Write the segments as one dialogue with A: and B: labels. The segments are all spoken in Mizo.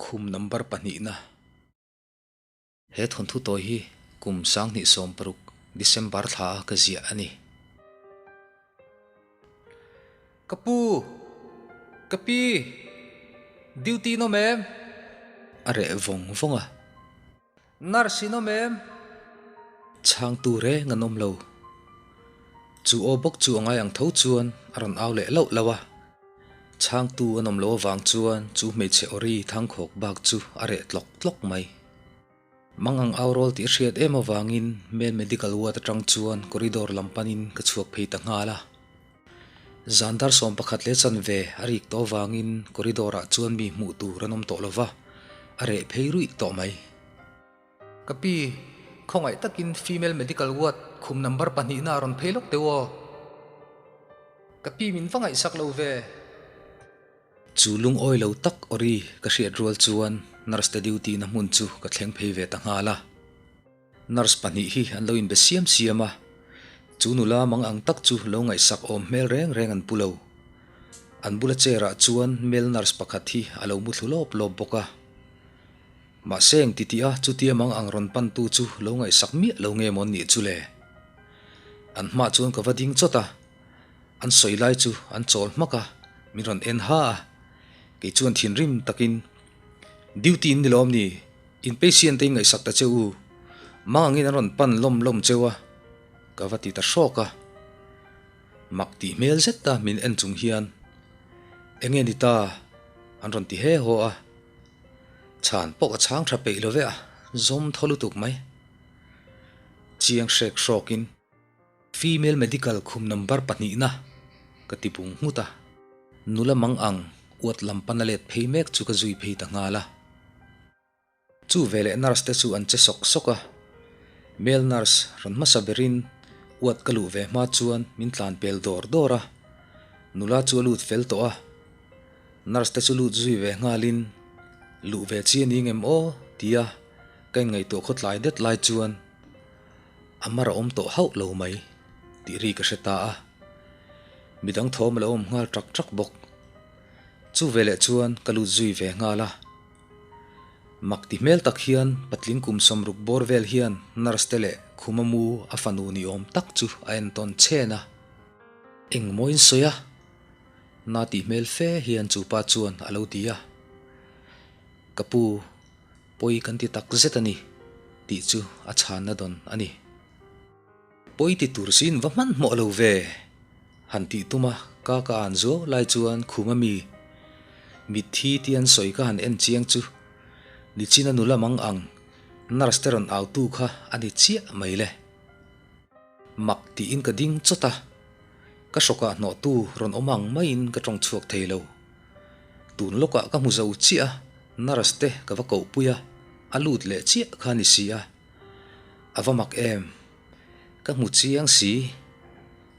A: Khum number pahnihna. He thawnthu tawi hi kum 2016 December thla a ka ziah a ni. Ka pu! Ka pi! Duty in awm em? A reh vawng vawng a. Nurse in awm em? Chhangtu reng an awm lo. Chu aw bawk chu a ngai ang tho chuan a rawn au leh lauh lauh a. Chhangtu an awm loh avang chuan chu hmeichhe awri thangkhawk bak chu a reh tlawk tlawk mai. Mang ang au rawl tih a hriat em avangin male medical ward atang chuan corridor lam panin ka chhuak phei ta nghal a. Zan dar 11 leh chanve a rik tawh avangin corridor ah chuan mi hmuh tur an awm tawh lova, a reh phei ruih tawh mai. Ka pi, khawngaih takin female medical ward khum number pahnihna a rawn phei lawk teuh aw. Ka pi min va ngaihsak lo ve. Chu lungawi lo tak awri ka hriat rual chuan nurse te duty na hmun chu ka thleng phei ve ta nghal a. Nurse pahnih hi an lo inbe siam siam a, chu nula mang ang tak chu lo ngaihsak awm hmel reng reng an pu lo. An bula chair ah chuan male nurse pakhat hi a lo mu thlu lawp lawp bawk a. Mahse eng ti tih a chutia mang ang rawn pan tu chu lo ngaihsak miah lo nge maw an nih chu le? An hmah chuan ka va ding chawt a, an sawi lai chu an chawl hmak a, min rawn en ha a, kei chuan thinrim takin, Duty in ni lawm ni? In patient te in ngaihsak ta che u, mang angin an rawn pan lawm lawm cheu a, ka va ti ta hrawk a. Mak tih hmel zet a min en chung hian, Enge ni ta? an rawn ti he haw a. Chhan pawh ka chhang tha peih lo ve a, zawm thaw lutuk mai. Chiang hrek hrawkin. Female medical khum number pahnihna ka ti bung nghut a. Nula mang ang uat lam pana let phei mek chu ka zui phei ta nghal a. Chu veleh nurse te chu an che sawk sawk a. Male nurse rawn hmasa berin uat ka luh ve hma chuan min tlan pel dawr dawr a. Nula chu a lut fel tawh a. Nurse te chu lut zui ve nghalin luh ve chi a ni ngem aw tia ka inngaihtuah khawtlai det lai chuan A mar a awm tawh hauh lo mai tih ri ka hre ta a, midang thawm a lo awm nghal ṭak ṭak bawk. Chu veleh chuan ka lut zui ve nghal a. Mak ti hmel tak hian patling kum 60 bawr vel hian nurse te leh khuma mu a fanu ni awm tak chu a entawn chhen a. Eng mawiin sawi a? Na tih hmel fe hian chu pa chuan a lo ti a. Ka pu. Pawi kan ti tak zet a ni tih chu a chhanna dawn a ni. Pawi ti tur siin va hmanhmawh lo ve han tih tum a, ka ka an zuau lai chuan khuma mi mitthi ti an sawi ka han en chiang chu nichina nula mang ang nurse te rawn au tu kha a ni chiah mai le. Mak tiin ka ding chawt a, ka hrawkah hnawhtu rawn awm ang maiin ka tawng chhuak thei lo. Tun lawkah ka hmu zo chiah a, nurse te ka va koh pui a, a lut leh chiah kha ni si a. A va mak em? Ka hmu chiang si,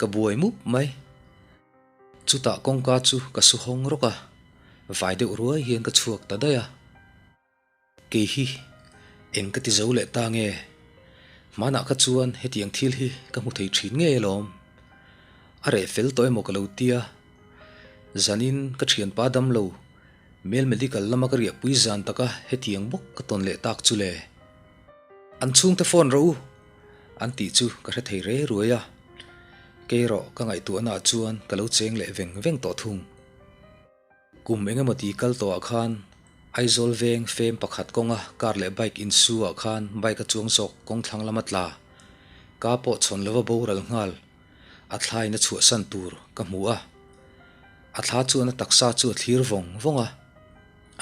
A: ka buai mup mai. Chutah kawngka chu ka su hawng rawk a, vai deuh ruai hian ka chhuak ta daih a. Kei hi eng ka ti zo leh ta nge? Hmanah kha chuan hetiang thil hi ka hmu thei thin ngei alawm. A reh fel tawh emaw ka lo tia. Zanin ka thianpa dam lo, Male Medical lama ka riahpui zan taka hetiang bawk ka tawn leh tak chu le. An chhungte phone rawh u! An tih chu ka hre thei re ruai a. Kei erawh ka ngaihtuahnaah chuan ka lo cheng leh veng veng tawh thung. Kum eng emaw ti kal tawhah khan Aizawl veng fem pakhat kawnga car leh bike insu ah khan bike a chuang zawk kawng thlang lama tla ka pawh chhawn lova boral nghal a thlain a chhuahsan tur ka hmu a. A thla chuan a taksa chu a thlir vawng vawng a,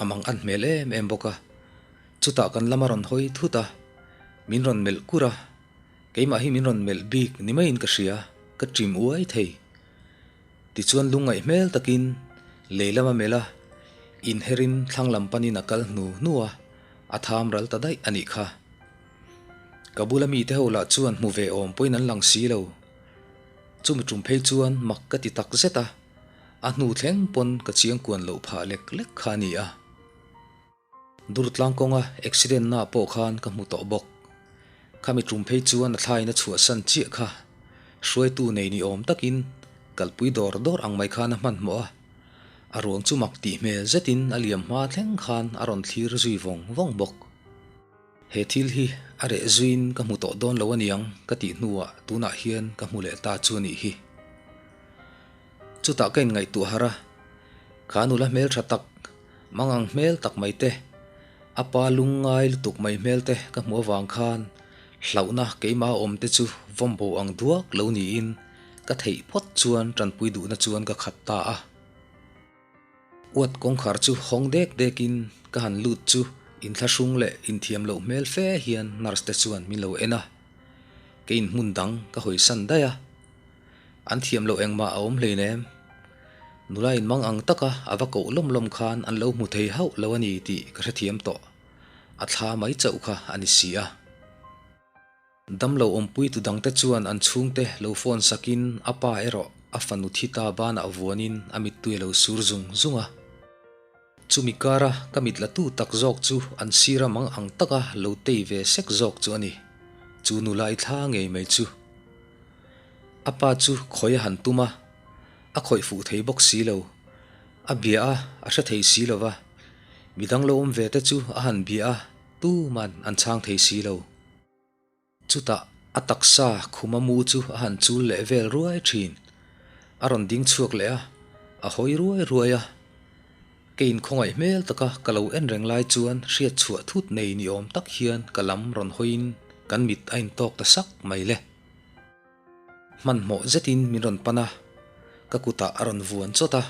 A: a mang an hmel em em bawk a. Chutah kan lama rawn hawi thut a, min rawn melh kur a, keimah hi min rawn melh bik ni maiin ka hria, ka ṭim uai thei. Tichuan lungngaih hmel takin lei lama melh a, inherin thlang lam panin a kal hnu hnu a, a tham ral ta daih a nih kha. Ka bula mite ho lah chuan hmu ve awm pawhin an lang si lo. Chumi tum phei chuan mak ka ti tak zet a, a hnu thleng pawn ka chiangkuan loh phah lek lek kha a ni a. Durtlang kawnga accident na pawh khan ka hmu tawh bawk. Khami tum phei chuan a thlain a chhuahsan chiah kha. Hruaitu nei ni awm takin kalpui dawr dawr ang mai khan a hmanhmawh a. A ruang chu mak tih hmel zetin a liam hma thleng khan a rawn thlir zui vawng vawng bawk. He thil hi a reh zuiin ka hmu tawh dawn lo aniang ka tih hnuah tunah hian ka hmu leh ta chu a nih hi. Chutah ka inngaihtuah harh a, kha nula hmel tha tak, mangang hmel tak mai te, a pa lungngai lutuk mai hmel te ka hmuh avang khan hlauhna keimah awm te chu vawmbo ang duak lo niin ka theih phawt chuan tanpui duhna chuan ka khat ta a. Uat kawngkhar chu hawng dek dekin ka han lut chu inthlahrung leh inthiam loh hmel fe hian nurse te chuan min lo en a, keiin hmun dang ka hawisan daih a. An thiam loh engmah a awm hleinem. Nula in mang ang taka a va koh lawm lawm khan an lo hmu thei hauh lo a ni tih ka hrethiam tawh. A thla mai chauh kha a ni si a. Damlo awmpuitu dangte chuan an chhungte lo phone sakin a pa erawh a fanu thi ta banah vuanin a mittui a lo sur zung zung a. Chumi kara ka mit la tu tak zawk chu an sira mang ang taka lo tei ve sek zawk chu a ni. Chu nula i thla ngei mai chu. A pa chu khawi a han tum a, a khawih fuh thei bawk si lo. A bia a, a hre thei si lo va. Midang lo awm ve te chu a han bia a, tuman an chhang thei si lo. Chutah a taksa khuma mu chu a han chul leh vel ruai thin. A rawn ding chhuak leh a, a hawi ruai ruai a. Keiin khawngaih hmel taka ka lo en reng lai chuan hriat chhuah thut nei ni awm tak hian ka lam rawn hawiin kan mit a intawk ta sak mai le. Hmanhmawh zetin min rawn pan a, ka kutah a rawn vuan chawt a.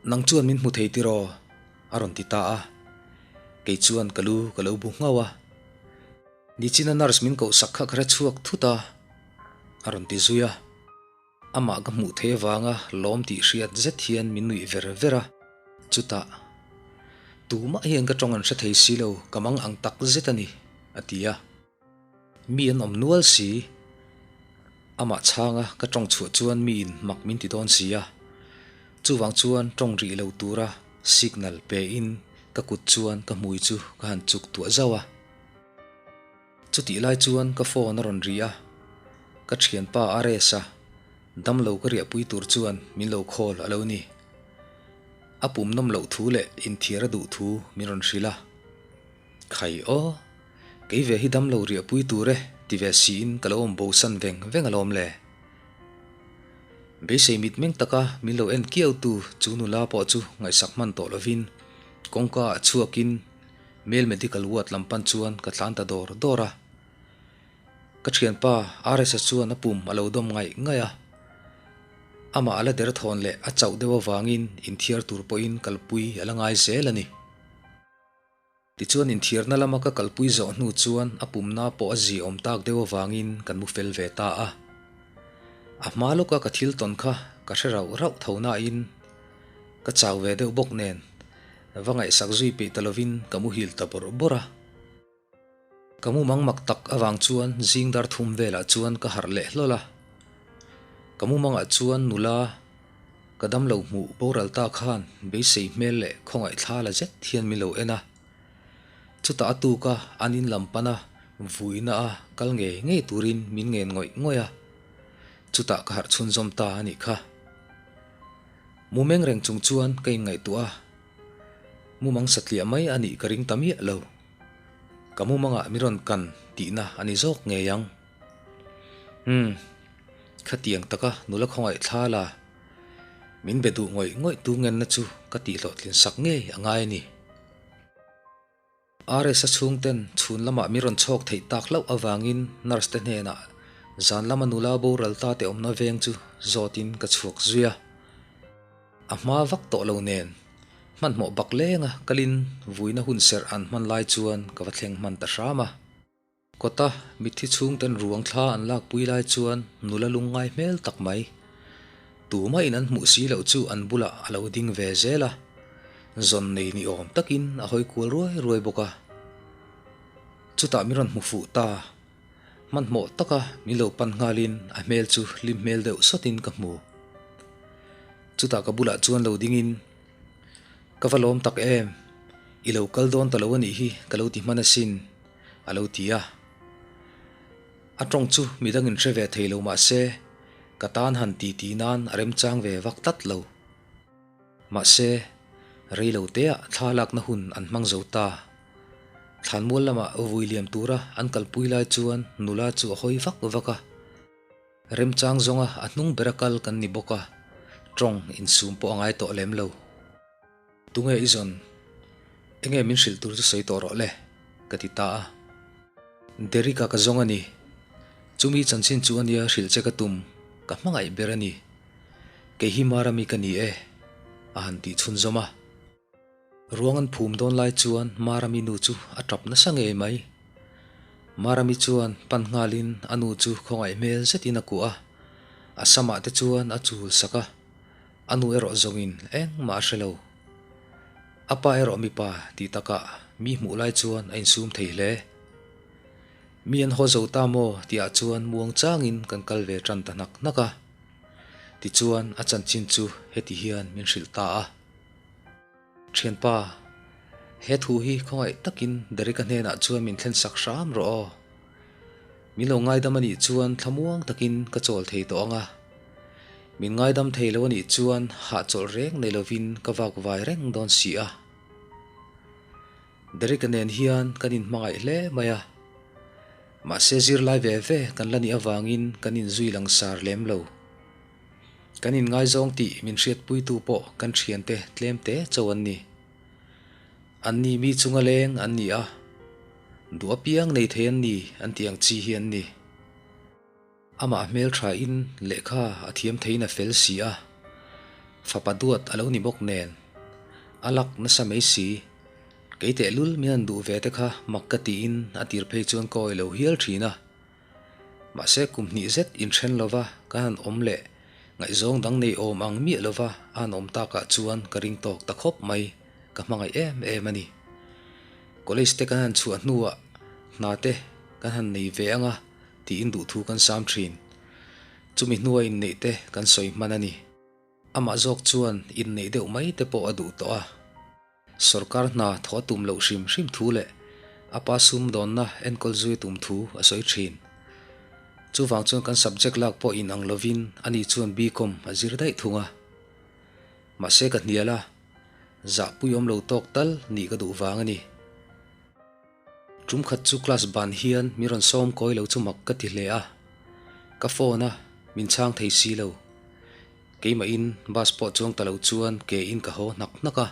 A: Nang chuan min hmu thei tiraw? a rawn ti ta a. Kei chuan ka lu ka lo bu nghauh a. Nichina nurse min kohsak kha ka hre chhuak thut a, a rawn ti zui a. Amah ka hmuh theih avanga lawm tih hriat zet hian min nuih ver ver a. Chutah, Tumah hian ka tawng an hre thei si lo, ka mang ang tak zet a ni, a ti a. Mi an awm nual si. Amah chhanga ka tawng chhuah chuan miin mak min ti dawn si a. Chuvang chuan tawng rih lo tura signal pe in ka kut chuan ka hmui chu ka han chuk tuah zauh a. Chutih lai chuan ka phone a rawn ri a, ka thianpa RS-a damlo ka riahpui tur chuan min lo call a lo ni. A pum nawm loh thu leh inthiar a duh thu min rawn hrilh a. Khai aw, kei ve hi damlo riahpui tur e ti ve siin ka lo awm bosan veng veng alawm le. Beisei mitmeng taka min lo en kiautu chu nula pawh chu ngaihsak hman tawh lovin kawngka ah chhuakin Male Medical Ward lam pan chuan ka tlan ta dawr dawr a. Ka thianpa RS-a chuan a pum a lo dawm ngaih ngaih a. Amah a la derthawn leh a chauh deuh avangin inthiar tur pawhin kalpui a la ngai zel a ni. Tichuan inthiarna lama ka kalpui zawh hnu chuan a pumna pawh a ziaawm tak deuh avangin kan mu fel ve ta a. A hma lawka ka thil tawn kha ka hre rauh rauh tho nain ka chau ve deuh bawk nen va ngaihsak zui peih ta lovin ka muhil ta bawrh bawrh a. Ka mumang mak tak avang chuan zing dar thum velah chuan ka harh leh hlawl a. Ka mumangah chuan nula ka damlo hmuh boral ta khan beisei hmel leh khawngaih thla la zet hian min lo en a. Chutah a tuka an in lam pana vuina a kal ngei ngei turin min ngen ngawih ngawih a. Chutah ka harh chhunzawm ta a nih kha. Mumeng reng chung chuan ka inngaihtuah a, mumang satliah mai a nih ka ring ta miah lo. Ka mumangah mi rawn kan tihna a ni zawk ngei ang. Umm, khatiang taka nula khawngaih thla la, min be duh ngawih ngawih tu ngenna chu ka tihhlawhtlin sak ngei a ngai a ni. RS-a chhungten chhun lamah mi rawn chhawk theih tak hlauh avangin nurse te hnenah zan lama nula boral ta te awmna veng chu zawtin ka chhuak zui a. A hma vak tawh lo nen, hmanhmawh bak lenga kalin vuina hun serh an hman lai chuan ka va thleng hman ta hram a. Kawta mitthi chhungten ruang thla an lakpui lai chuan nula lungngai hmel tak mai. Tumahin an hmuh si loh chu an bulah a lo ding ve zel a, zawn nei ni awm takin a hawi kual ruai ruai bawk a. Chutah min rawn hmu fuh ta. Hmanhmawh taka min lo pan nghalin a hmel chu hlim hmel deuh sawtin ka hmu. Chutah ka bulah chuan lo dingin, Ka va lawm tak em? I lo kal dawn ta lo a nih hi ka lo ti hman asin, a lo ti a. A tawng chu midangin hre ve thei lo mah se, ka tan han titi nan a remchang ve vak tlat lo. Mahse, rei lo teah thla lakna hun an hmang zo ta. Thlanmual lamah vui liam tura an kalpui lai chuan nula chu a hawi vak vak a. Remchang zawnga a hnung bera kal kan ni bawk a, tawng insum pawh a ngai tawh lem lo. Tunge i zawn? Enge min hrilh tur chu sawi tawh rawh le, ka ti ta a. Derek-a ka zawng a ni. Chumi chanchin chu a nia hrilh che ka tum, ka hmangaih ber a ni. Kei hi Marami ka ni e, a han tih chhunzawm a. Ruang an phum dawn lai chuan Marami nu chu a tap nasa ngei mai. Marami chuan pan nghalin a nu chu khawngaih hmel zetin a kuah a, a samah te chuan a chul sak a. A nu erawh zawngin engmah a hre lo. A pa erawh mipa tih takah mi hmuh lai chuan a insum thei hle. Mi an haw zo ta maw tihah chuan muang changin kan kal ve tan ta hnak hnak a. Tichuan a chanchin chu heti hian min hrilh ta a. Thianpa, he thu hi khawngaih takin Derek-a hnenah chuan min thlen sak hram rawh aw. Min lo ngaidam a nih chuan thlamuang takin ka chawl thei tawh ang a. Min ngaidam thei lo a nih chuan hahchawlh reng nei lovin ka vak vai reng dawn si a. Derek-a nen hian kan inhmangaih hle mai a. Mahse zirlai ve ve kan la nih avangin kan inzui langsar lem lo. Kan inngaizawng tih min hriatpuitu pawh kan thiante tlem te cho an ni. Anni mi chunga leng an ni a, duh apiang nei thei an ni an tih ang chi hi an ni. Amah hmelthain lehkha a thiam theiin a fel si a, fapa duat a lo ni bawk nen, a lak nasa mai si. Kei tehlul min han duh ve te kha mak ka tiin a tir phei chuan ka awih lo hial thin a. Mahse kum hnih zet inthen lova ka han awm leh ngaihzawng dang nei awm ang miah lova a han awm takah chuan ka ring tawk ta khawp mai, ka hmangaih em em a ni. College te kan han chhuah hnuah hna te kan han nei ve anga tiin duhthu kan sam thin. Chumi hnua inneih te kan sawi hman a ni. Amah zawk chuan inneih deuh mai te pawh a duh tawh a. Sorkar hna thawh a tum loh hrim hrim thu leh a pa sumdawnna enkawl zui a tum thu a sawi thin. Chuvang chuan kan subject lak pawh inang lovin ani chuan BCom a zir daih thung a. Mahse ka hnial a, zahpuiawm lo tawk tal nih ka duh vang a ni. Tum khat chu class ban hian min rawn sawm kawi lo chu mak ka ti hle a, ka phone a, min chhang thei si lo. Keimahin bus pawh chuang ta lo chuan ke in ka haw hnak hnak a.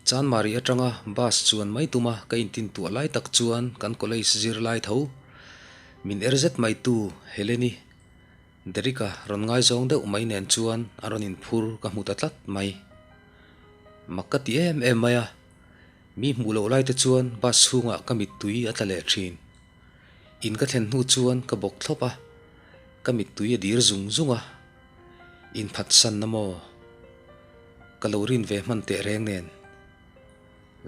A: Chanmari atanga bus chuan mai tuma ka intin tuah lai tak chuan kan college zir lai tho min er zet mai tu Heleni Derek-a rawn ngaizawng deuh mai nen chuan a rawn inphur ka hmu ta tlat mai. Mak ka ti em em mai a. Mi hmuh loh lai te chuan bus chhungah ka mittui a tla leh thin. In ka thlen hnu chuan ka bawk thlawp a, ka mittui a dir zung zung a. Inphatsanna maw? Ka lo rin ve hman teh reng nen.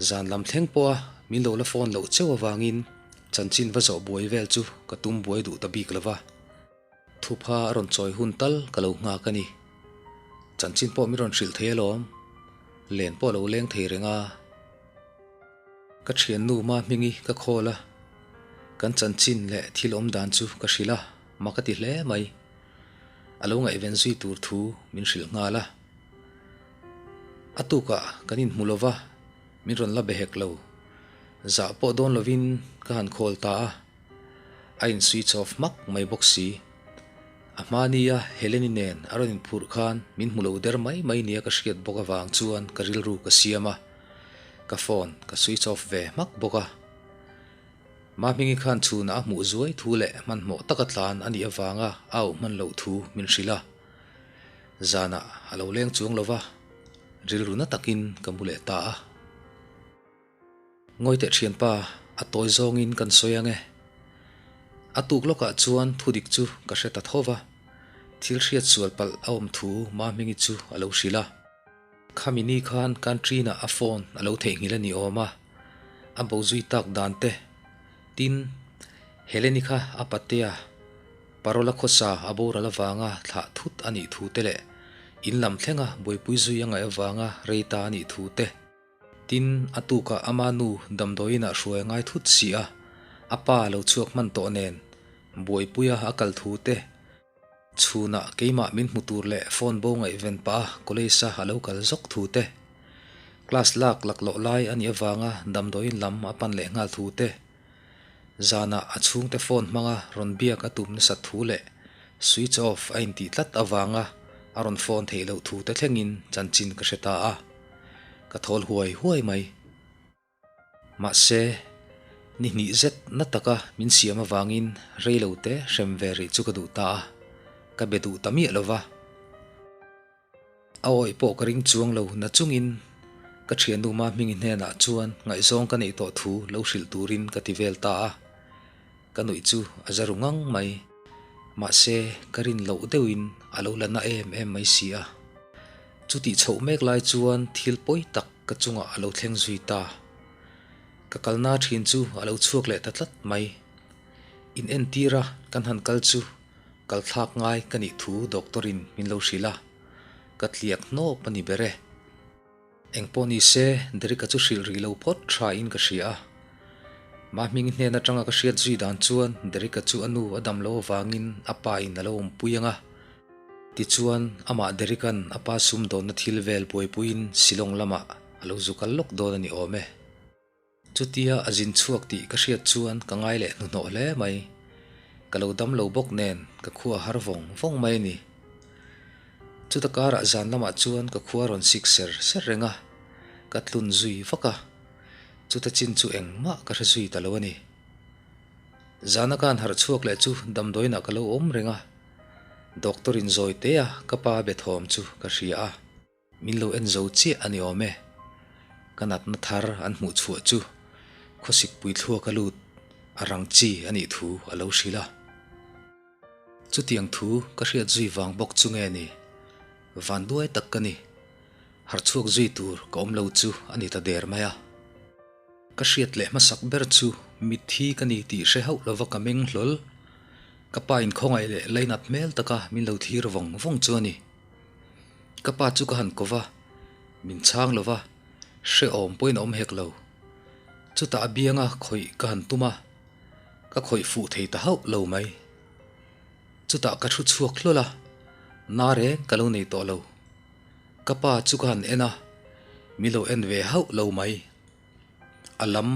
A: Zan lam thleng pawha min lo la phone loh cheu avangin chanchin va zawh buai vel chu ka tum buai duh ta bik lo va. Thupha a rawn chawi hun tal ka lo nghak a ni. Chanchin pawh min rawn hrilh thei alawm. Len pawh a lo leng thei reng a. Ka thiannu ma hmingi ka call a, kan chanchin leh thil awm dan chu ka hrilh a, mak a ti hle mai. A lo ngaihven zui tur thu min hrilh nghal a. A tukah kan inhmu lo va, min rawn la be hek lo. Zah pawh dawn lovin ka han call ta a. A in switch off hmak mai bawk si. A hma nia Heleni nen a rawn inphurh khan min hmu lo der mai mai nia ka hriat bawk avang chuan ka rilru ka siam a, ka phone ka switch off ve hmak bawk a. Mahmingi khan chhunah a hmuh zuai thu leh hmanhmawh taka tlan a nih avanga a auh hman loh thu min hrilh a. Zanah a lo leng chuang lo va, rilru na takin ka mu leh ta a. Ngawi teh thianpa, a tawi zawngin kan sawi ang e. A tuk lawkah chuan thudik chu ka hre ta tho va, thil hriat sual palh a awm thu Mahmingi chu a lo hrilh a. Khami ni khan Canteen-ah a phone a lo theihnghilh a ni awm a, a bo zui tak dan te. Tin, Heleni kha a patea Parola khawsa a boral avanga thlah thut a nih thu te leh in lam thlenga buaipui zui a ngaih avanga rei ta a nih thu te. Tin, a tukah ama nu damdawiinah hruai a ngai thut si a, a pa lo chhuak hman tawh nen, buaipuia a kal thu te. Chhunah keimah min hmu tur leh phone bo ngaihven pah a college a a lo kal zawk thu te, class lak laklawh lai a nih avanga damdawiin lam a pan leh nghal thu te, zanah a chhungte phone hmanga rawn biak a tum nasat thu leh switch off a intih tlat avanga a rawn phone theih loh thu te thlengin chanchin ka hre ta a, ka thawl huai huai mai. Mahse, ni hnih zet na taka min siam avangin rei lo te hrem ve rih chu ka duh ta a, ka be duh ta miah lo va. A awih pawh ka ring chuang lo na chungin ka thiannu Mahmingi hnenah chuan ngaihzawng ka neih tawh thu lo hrilh turin ka ti vel ta a, ka nuih chu a za ru ngang mai. Mahse, ka rin loh deuhin a lo la na em em mai si a. Chutih chhoh mek lai chuan thil pawi tak Ka chungah a lo thleng zui ta. Ka kalna thin chu a lo chhuak leh ta tlat mai. In entir a kan han kal chu kal thlak ngai ka nih thu doctor in min lo hrilh a, ka tliak hnawp a ni ber e. Engpawh ni se Derek-a chu hrilh rih lo phawt tha in ka hria a. Mahming hnen atanga ka hriat zui dan chuan Derek-a chu a nu a dam lo avangin a pa in a lo awmpui ang a. Tichuan, amah Derek-a'n a pa sumdawnna thil vel buaipuiin Shillong lamah a lo zu kal lawk dawn a ni awm e. Chutia a zin chhuak tih ka hriat chuan ka ngai leh hnuhnawh hle mai. Ka lo dam lo bawk nen ka khua har vawng vawng mai a ni. Chuta karah zan lamah chuan ka khua rawn sik ser ser reng a, ka tlun zui vak a. Chuta chin chu engmah ka hre zui ta lo a ni. Zana ka han harh chhuak leh chu damdawiinah ka lo awm reng a. Doctor in zawi te a ka pa be thawm chu ka hria a, min lo en zo chiah a ni awm e. Ka natna thar an hmuh chhuah chu khawsik pui thluak a lut a rang chi a nih thu a lo hrilh a. Chutiang thu ka hriat zui vang bawk chu nge ni? Vanduai tak ka ni. Harhchhuak zui tur ka awm lo chu a ni ta der mai a. Ka hriat leh hmasak ber chu mitthi ka ni tih hre hauh lova ka meng hlawl. Ka pa inkhawngaih leh lainat hmel taka min lo thlir vawng vawng chu a ni. Ka pa chu ka han ko va, min chhang lova, hrehawm pawhin a awm hek lo. Chutah a bianga khawih ka han tum a, ka khawih fuh thei ta hauh lo mai. Chutah ka thu chhuak hlawl a, na reng ka lo nei tawh lo. Ka pa chu ka han en a, min lo en ve hauh lo mai. A lam,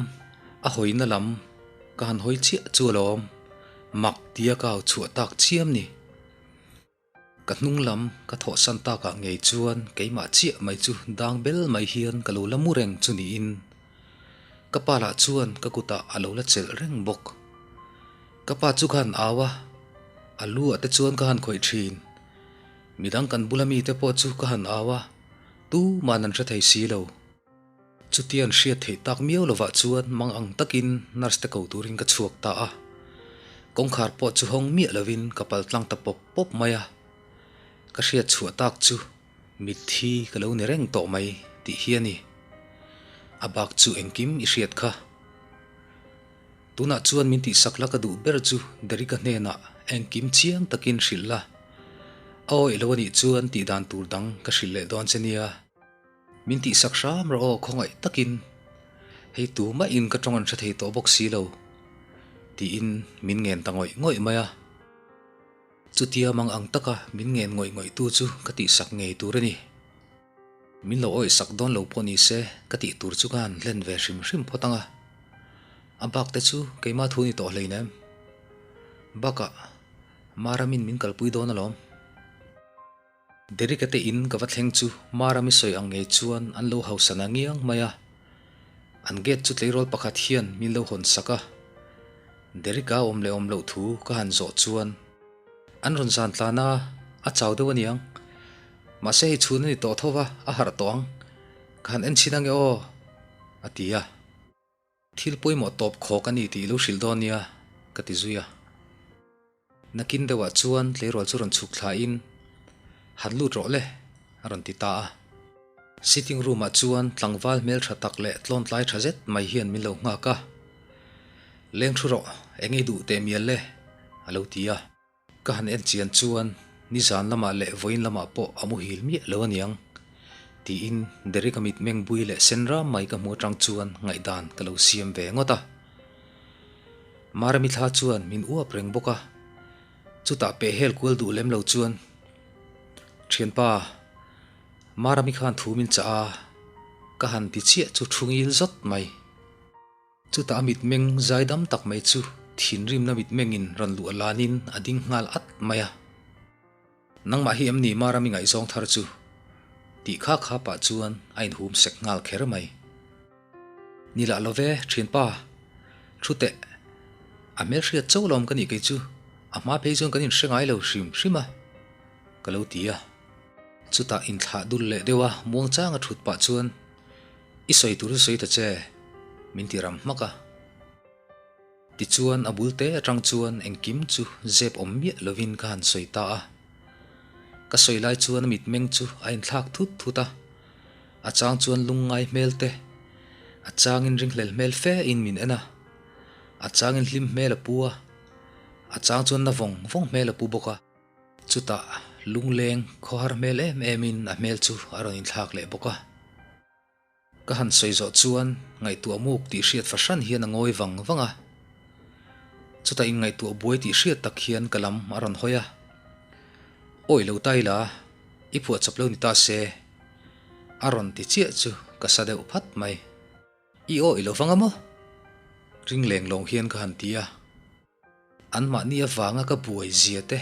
A: a hawina lam ka han hawi chiah chu alawm, mak tia ka au chhuah tak chiam ni. Ka hnung lam ka thawhsan takah ngei chuan keimah chiah mai chu dang bel mai hian ka lo la mu reng chu niin. Ka pa lah chuan ka kutah a lo la chelh reng bawk. Ka pa chu ka han au a, a lu ah te chuan ka han khawih thin. Midang kan bula mite pawh chu ka han au a, tuman an hre thei si lo. Chutian hriat theih tak miau lovah chuan mang ang takin nurse te ko turin ka chhuak ta a. Kawngkhar pawh chu hawng miah lovin ka pal tlang ta pawp pawp mai a. Ka hriat chhuah tak chu mitthi ka lo ni reng tawh mai tih hi a ni. A bak chu engkim i hriat kha. Tunah chuan min tihsak la ka duh ber chu Derek-a hnenah engkim chiang takin hrilh la. A awih lo a nih chuan tihdan tur dang ka hrilh leh dawn che nia. Min tihsak hram rawh aw khawngaih takin hei tumah in ka tawng an hre thei tawh bawk si lo tiin min ngen ta ngawih ngawih mai a. Chutia mang ang taka min ngen ngawih ngawih tu chu ka tihsak ngei tur a ni. Min lo awih sak dawn lo pawh ni se ka tih tur chu ka han hlen ve hrim hrim phawt ang a. A bak te chu keimah thu ni tawh hleinem. Bakah Maramin min kalpui dawn alawm. Derek-a te in ka va thleng chu Marami sawi ang ngei chuan an lo hausan a ngiang mai a. An gate chu tleirawl pakhat hian min lo hawn sak a. Derek-a awm leh awm loh thu ka han zawh chuan an rawn zan tlan a, a chau deuh aniang. Mahse hei chhun a ni tawh tho va, a harh tawh ang. Ka han en chhin ange aw, a ti a. Thil pawimawh tawp khawk a ni tih i lo hrilh dawn nia, ka ti zui a. Nakin deuhah chuan tleirawl chu rawn chhuk thlain, Han lut rawh le, a rawn ti ta a. Sitting room-ah chuan tlangval hmeltha tak leh tlawntlai tha zet mai hian min lo nghak a. Leng thu rawh, eng ei duh teh mial le, a lo ti a. Ka han en chian chuan nizan lamah leh vawiin lamah pawh a muhil miah lo aniang tiin Derek-a mitmeng bui leh sen ram mai ka hmu atang chuan ngaihdan ka lo siam ve ngawt a. Marami thla chuan min uap reng bawk a. Chutah peh hel kual duh lem lo chuan, Thianpa, Marami khan thu min chah a, ka han ti chiah chu thu ngil zawt mai. Chutah a mitmeng zaidam tak mai chu thinrimna mitmengin rawn luah lanin a ding nghal at mai a. Nangmah hi em ni Marami ngaihzawng thar chu? Tih kha kha pah chuan a inhum sek nghal kher mai. Ni lah lo ve, thianpa. Thu teh. A hmelhriat cho lawm ka nih kei chu, a hma phei chuan kan inhre ngai lo hrim hrim a, ka lo ti a. Chutah inthlah dul leh deuh a muangchang a thut pah chuan, I sawi tur chu sawi ta che, min ti ram hmak a. Tichuan a bul te atang chuan engkim chu zep awm miah lovin ka han sawi ta a. Ka sawi lai chuan a mitmeng chu a inthlak thut thut a, a chang chuan lungngai hmel te, a changin ringhlel hmel fe in min en a, a changin hlim hmel a pu a, a chang chuan na vawng vawng hmel a pu bawk a. Chutah lungleng khawhar hmel em em in a hmel chu a rawn inthlak leh bawk a. Ka han sawi zawh chuan ngaihtuah muk tih hriat fahran hian a ngawi vang vang a. Chutah inngaihtuah buai tih hriat tak hian ka lam a rawn hawi a. Awi lo ta ila, i phuah chawp lo ni ta se. A rawn ti chiah chu ka sa deuh phat mai. I awi lo vang a maw? Ring leng lawng hian ka han ti a. Anmahni avanga ka buai zia te,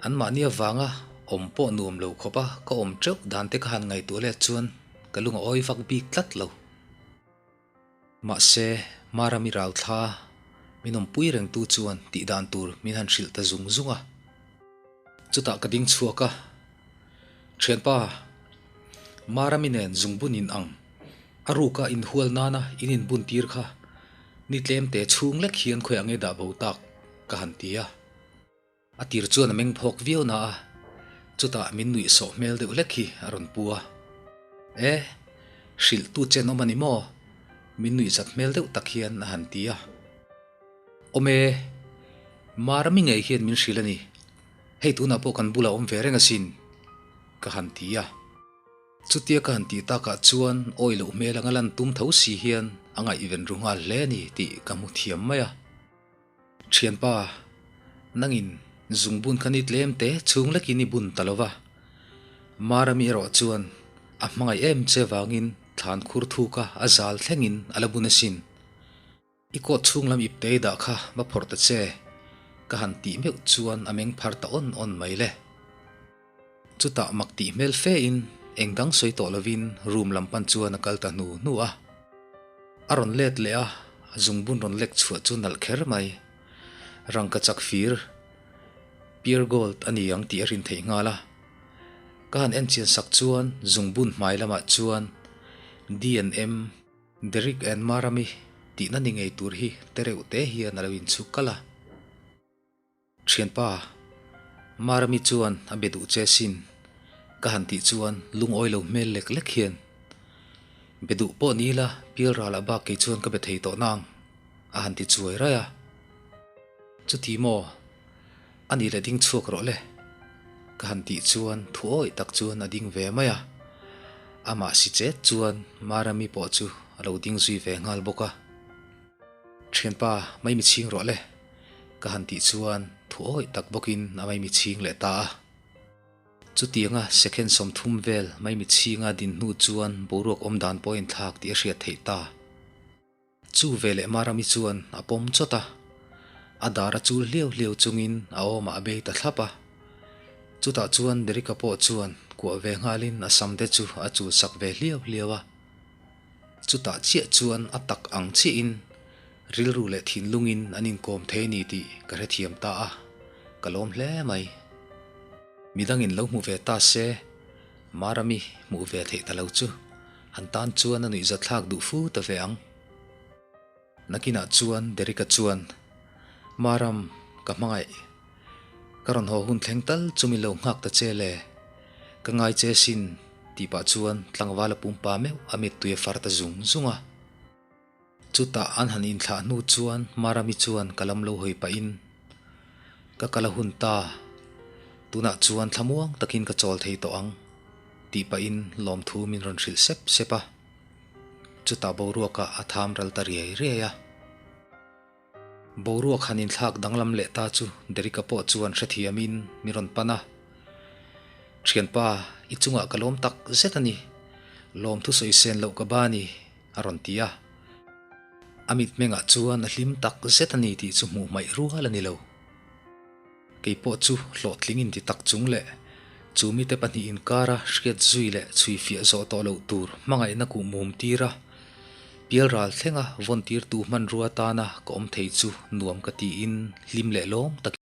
A: anmahni avanga awm pawh nuam lo khawp a ka awm teuh dan te ka han ngaihtuah let chuan ka lung a awi vak bik tlat lo. Mahse, Marami rauthla min awmpui rengtu chuan tih dan tur min han hrilh ta zung zung a. Chutah ka ding chhuak a, Thianpa, Marami nen zungbun in ang, a ruka inhual nana in inbun tir kha ni tlemte chhung lek hian khawiah nge dah bo tak ka han ti a. A tir chuan a meng phawk viau na a, chutah min nuih sawh hmel deuh hlek hi a rawn pu a. E, hrilh tu chen awm a ni maw? Min nuih zat hmel deuh tak hian a han ti a. Awm e, Marami ngei hian min hrilh a ni. Hei tunah pawh kan bulah awm ve reng asin, ka han ti a. Chutia ka han tih takah chuan awi loh hmel anga lan tum tho si hian a ngaihven ru nghal hle a ni tih ka hmu thiam mai a. Thianpa, nangin zungbun kha ni tlem te chhung lekin i bun ta lo va. Marami erawh chuan a hmangaih em che vangin thlan khur thuka a zal thlengin a la bun asin. I coat chhung lam ip tei dah kha va phawrh ta che, ka han tih meuh chuan a meng phar ta awn awn mai le. Chutah mak tih hmel fe in eng dang sawi tawh lovin room lam pan chuan a kal ta hnu hnu a. A rawn let leh a, a zungbun rawn lek chhuah chu nalh kher mai. Rangka chak fir, pure gold a ni ang tih a rin theih nghal a. Ka han en chian sak chuan zungbun hmai lamah chuan D&M, Derek and Marami tihna ni ngei tur hi te reuh te hian a lo inchhuk kalh a. Thianpa, Marami chuan a be duh che sin, ka han tih chuan lungawi lo hmel lek lek hian, Be duh pawh ni ila, pial ralah bak kei chuan ka be thei tawh nang, a han ti chuai raih a. Chuti maw? A nih leh ding chhuak rawh le. Ka han tih chuan thu awih tak chuan a ding ve mai a. Amah si chet chuan Marami pawh chu a lo ding zui ve nghal bawk a. Thianpa, mai mi chhing rawh le. Ka han tih chuan thu awih tak bawkin a mai mi chhing leh ta a. Chutianga second 30 vel mai mi chhinga din hnu chuan boruak awm dan pawh a inthlak tih a hriat theih ta. Chu veleh Marami chuan a pawm chawt a, a dar a chul hliau hliau chungin a awmah a bei ta thlap a. Chutah chuan Derika pawh chuan kuah ve nghalin a sam te chu a chul sak ve hliau hliau a. Chutah chiah chuan a tak ang chiahin rilru leh thinlungin an inkawm thei a ni tih ka hrethiam ta a, ka lawm hle mai. Midangin lo hmu ve ta se, Marami hmuh ve theih ta lo chu Han tan chuan a nuihzathlak duh fu ta ve ang. Nakinah chuan Derek-a chuan, Maram, ka hmangaih. Ka rawn haw hun thleng tal chu min lo nghak ta che le. Ka ngai che sin, tih pah chuan tlangval a pumpa meuh a mittui a far ta zung zung a. Chutah an han inthlah hnu chuan Marami chuan ka lam lo hawi pahin, Ka kal a hun ta, tunah chuan thlamuang takin ka chawl thei tawh ang, tih pahin lawmthu min rawn hrilh sep sep a. Chutah boruakah a tham ral ta riai riai a. Boruak han inthlak danglam leh ta chu Derek-a pawh chuan hrethiamin mi rawn pan a. Thianpa, i chungah ka lawm tak zet a ni. Lawmthu sawi sen loh ka ba ni, a rawn ti a. A mitmengah chuan a hlim tak zet a ni tih chu hmuh hmaih rual a ni lo. Kei pawh chu hlawhtling inti tak chung leh chu mite pahnih inkara hriat zui leh chhui fiah zawh tawh loh tur hmangaihna kuh mum tir a, pialral thlenga vawn tirtu hmanrua tana ka awm thei chu nuam ka tiin hlim leh lawm takin.